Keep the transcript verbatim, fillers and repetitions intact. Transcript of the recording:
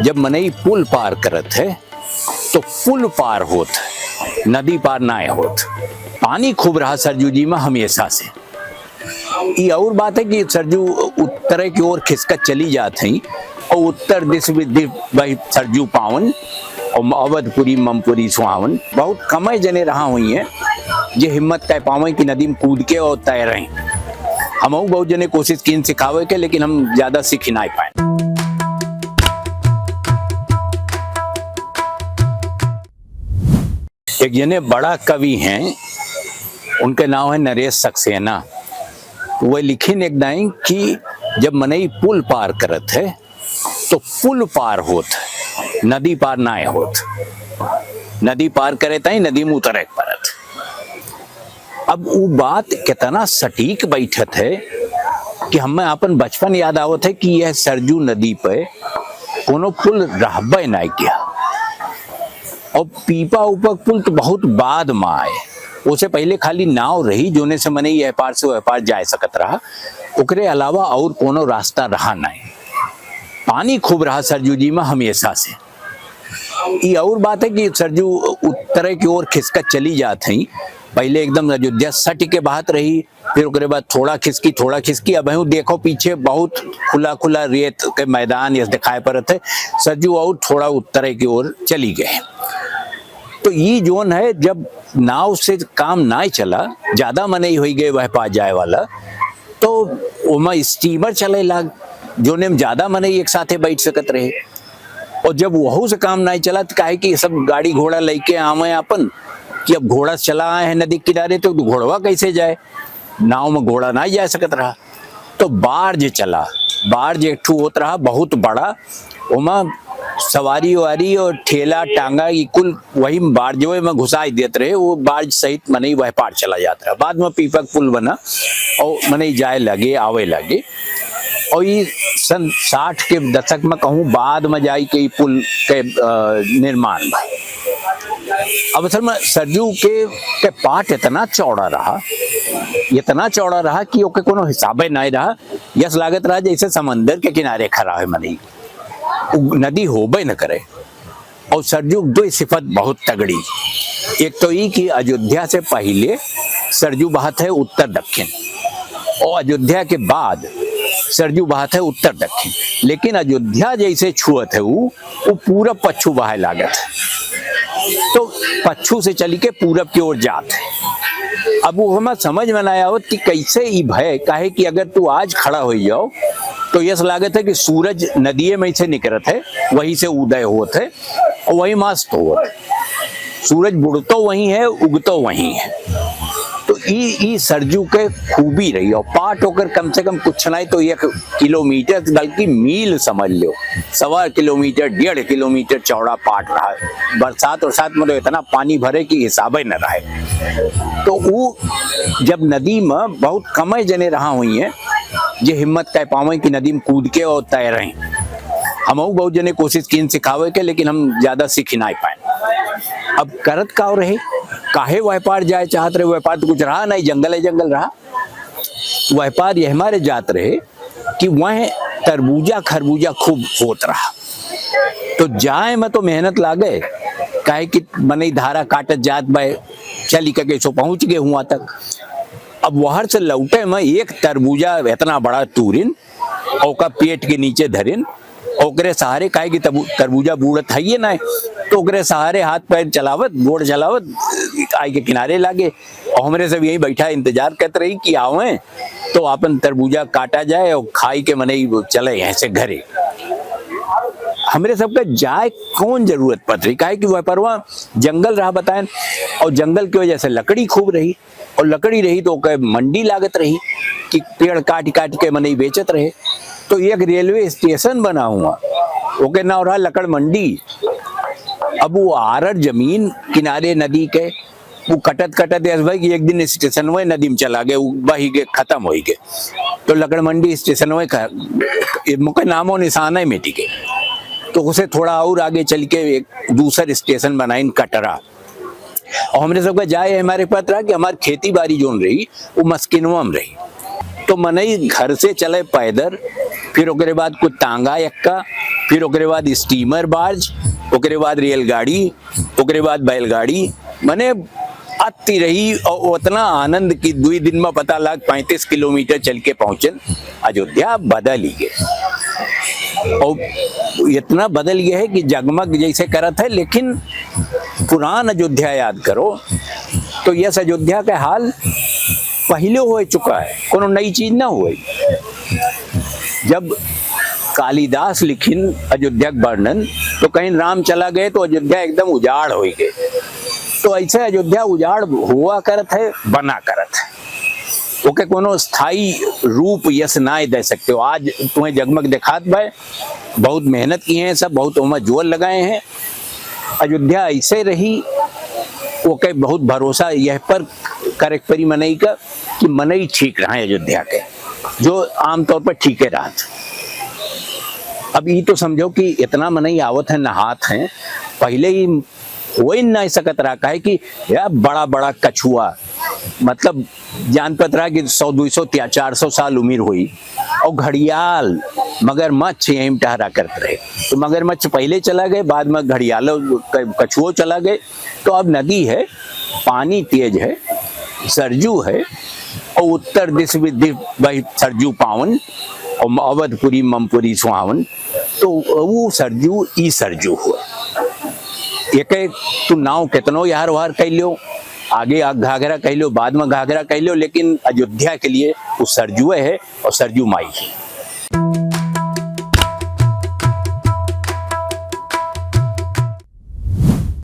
जब मनई पुल पार करत है, तो पुल पार होत, नदी पार नाय होत। पानी खूब रहा सरजू जी में हमेशा से। ई और बात है कि सरजू उत्तरे की ओर खिसकत चली जात है और उत्तर दिस भी दिस वही सरजू पावन और अवधपुरी ममपुरी सुहावन। बहुत कमे जने रहा हुई हैं जे हिम्मत कर पावे कि नदी में कूद के और तैरें। हमहू बहुत जने कोशिश कीन सिखावे के, लेकिन हम ज्यादा सीख नाय पाए। एक जने बड़ा कवि हैं, उनके नाम है नरेश सक्सेना। वह लिखिन एक दाई कि जब मनई पुल पार करत है, तो पुल पार होत, नदी पार नाय होत। नदी पार करे ताई नदी में उतरे के परत। अब उ बात कितना सटीक बैठत है कि हमें अपन बचपन याद आवत है कि यह सरजू नदी पे कोनो पुल रहबे नाय किया। और पीपा उपक पुल तो बहुत बाद में आए, उसे पहले खाली नाव रही, जोने से मनई यह पार से वह पार जाए सकत रहा, ओकरे अलावा और कोनो रास्ता रहा नाय। पानी खूब रहा सरजू जी में हमेशा से। ई और बात है कि सरजू उत्तरे की ओर खिसकत चली जात है। पहले एकदम अयोध्या सट के बहत रही, फिर ओकरे बाद थोड़ा खिसकी, थोड़ा खिसकी। अब यूं देखो पीछे बहुत खुला खुला रेत के मैदान यस दिखाई पड़त है। सरजू और थोड़ा उत्तरे की ओर चली गए। तो ई जोन है, जब नाव से काम नाय चला, ज्यादा मनई होई गए वह पार जाए वाला, तो ओमा स्टीमर चले लाग, जोने में ज्यादा मनई एक साथे बैठ सकत रहे। और जब वहू से काम नाय चला, तो काहे कि सब गाड़ी घोड़ा लेके आवे अपन, कि अब घोड़ा से चला आए हैं नदी किनारे, तो घोड़वा कैसे जाए? नाव में घोड़ा नाय जा सकत रहा। तो बार्ज चला, बार्ज एक ठू होत रहा बहुत बड़ा, ओमा सवारी वारी और ठेला टांगा ई कुल वही बार्जवे में घुसाई देत रहे, वो बार्ज सहित मनई वह पार चला जात रहा। बाद में पीपक पुल बना और मनई जाए लगे, आवे लगे। और ई सन साठ के दशक में कहूँ बाद में जाई के ई पुल के, अ, निर्माण भा। अब असल में सरजू के, के पाट इतना चौड़ा रहा, इतना चौड़ा रहा कि ओके कोनो हिसाबे नाय रहा। यस लागत रहा जैसे समंदर के किनारे खड़ा है मनई। उ नदी होबे न करे। और सरजू के दो सिफत बहुत तगड़ी। एक तो ई कि अयोध्या से पहले सरजू बहत है उत्तर दक्षिण, और अयोध्या के बाद सरजू बहत है उत्तर दक्षिण। लेकिन अयोध्या जैसे छुअत है उ, उ पूरब पच्छू बहाए लागत है। तो पच्छू से चली के पूरब की ओर जात है। अब वो हमार समझ में ना आवत कि कैसे ई भय, काहे कि अगर तू आज खड़ा हो जाओ तो यस लागत है कि सूरज नदिये में से निकलत है, वहीं से उदय होत है और वहीं मस्त होत है। सूरज बुड़तो वहीं है, उगतो वहीं है। तो ई, ई सरजू के खूबी रही। और पाट ओकर कम से कम कुछ नाय तो एक किलोमीटर, बल्कि मील समझ लो, सवा किलोमीटर, डेढ़ किलोमीटर चौड़ा पाट रहा। बरसात, बरसात में तो इतना पानी भरे कि हिसाबे न रहे। तो उ जब नदी में बहुत कमे जने रहा हुई हैं, जे हिम्मत कर पावे कि नदी में कूद के और तैरें। हमहू बहुत जने कोशिश कीन सिखावे के, लेकिन हम ज्यादा सीख नाय पाए। अब करत का रहे, काहे वह पार जाए चाहत रहे? वह पार तो कुछ रहा नाय, जंगल है, जंगल रहा। वह पार यह हमारे जात रहे कि वह तरबूजा खरबूजा खूब होत रहा, तो जाए में तो मेहनत लागे, काहे कि मनई धारा काटत जात बा, चली के कैसो पहुंच गए हुआ तक। अब वहर से लौटे में एक तरबूजा इतना बड़ा तूरिन, ओका पेट के नीचे धरिन, ओकरे सहारे, काहे कि तबू-, तरबूजा बूड़त है ये ना, तो ओकरे सहारे हाथ पैर चलावत, गोड़ चलावत, आए के किनारे लागे। और हमरे सब यहीं बैठा इंतजार करत रही कि आवें, तो आपन तरबूजा काटा जाए और खाई के मनई चले यहाँ से घरे। हमरे सबका जाए कौन जरूरत पड़त रही, काहे कि वह परवा जंगल रहा बताएं, और जंगल की वजह से लकड़ी खूब रही, और लकड़ी रही तो ओके मंडी लागत रही कि पेड़ काट काट के मनई बेचत रहे। तो एक रेलवे स्टेशन बना हुआ, ओके नाम रहा लकड़ मंडी। अब वो आरर जमीन किनारे नदी के, वो कटत कटत यस भाई कि एक दिन स्टेशन वही नदी में चला गए, वो बही के खत्म होई गए। तो लकड़ मंडी स्टेशन वही का, ये मुके नामो निशान है मिटी के। तो उसे थोड़ा और आगे चल के एक दूसर स्टेशन बनाइन कटरा। और हमरे सबका जाए हमारे पता रहा कि हमार खेती बाड़ी जोन रही, वो मस्किनवा में रही। तो मनई घर से चले पैदल, फिर ओकरे बाद कुछ तांगा एक्का, फिर ओकरे बाद steamer barge, ओकरे बाद रेलगाड़ी, ओकरे बाद बैलगाड़ी, मने अति रही और उतना आनंद कि दुई दिन में पता लाग पैंतीस किलोमीटर चल के पहुंचन। अयोध्या बदल ही गए और इतना बदल गया है कि जगमग जैसे करत है, लेकिन पुरान अयोध्या याद करो तो यस अयोध्या के हाल पहले हो चुका है, कोनो नई चीज ना हुई। जब कालिदास लिखिन अयोध्या के वर्णन तो कहीं राम चला गए तो अयोध्या एकदम उजाड़ हो गए। तो ऐसे अयोध्या उजाड़ हुआ करत है, बना करत है, ओके कोनो स्थायी रूप यस ना दे सकते हो। आज तुम्हें जगमग दिखात बा, बहुत मेहनत किहे हैं सब, बहुत ओमा जोर लगाए हैं। अयोध्या ऐसे रही, ओके बहुत भरोसा यह पर करे के परी मनई का कि मनई ठीक रहा अयोध्या के, जो आमतौर पर ठीके रहत। अब ई तो समझो कि इतना मनई आवत है, नहात हैं, पहले ही हो ही नहीं सकत रहा, काहे कि यह बड़ा बड़ा कछुआ, मतलब जान पत रहा कि सौ, दुई सौ, चार सौ साल उम्र हुई, और घड़ियाल, मगरमच्छ यहीं टहरा करत रहे। तो मगरमच्छ पहले चला गए, बाद में घड़ियालो क-, कछुओ चला गए। तो अब नदी है, पानी तेज है, सरजू है, और उत्तर दिश भी दिश बही सरजू पावन, और अवधपुरी ममपुरी सुहावन। तो वो सरजू ई सरजू हुआ। एके तू नाव केतनो यार वार कह लो, आगे आ घाघरा कह लो, बाद में घाघरा कह लो, लेकिन अयोध्या के लिए वो सरजुए है और सरजू माई है।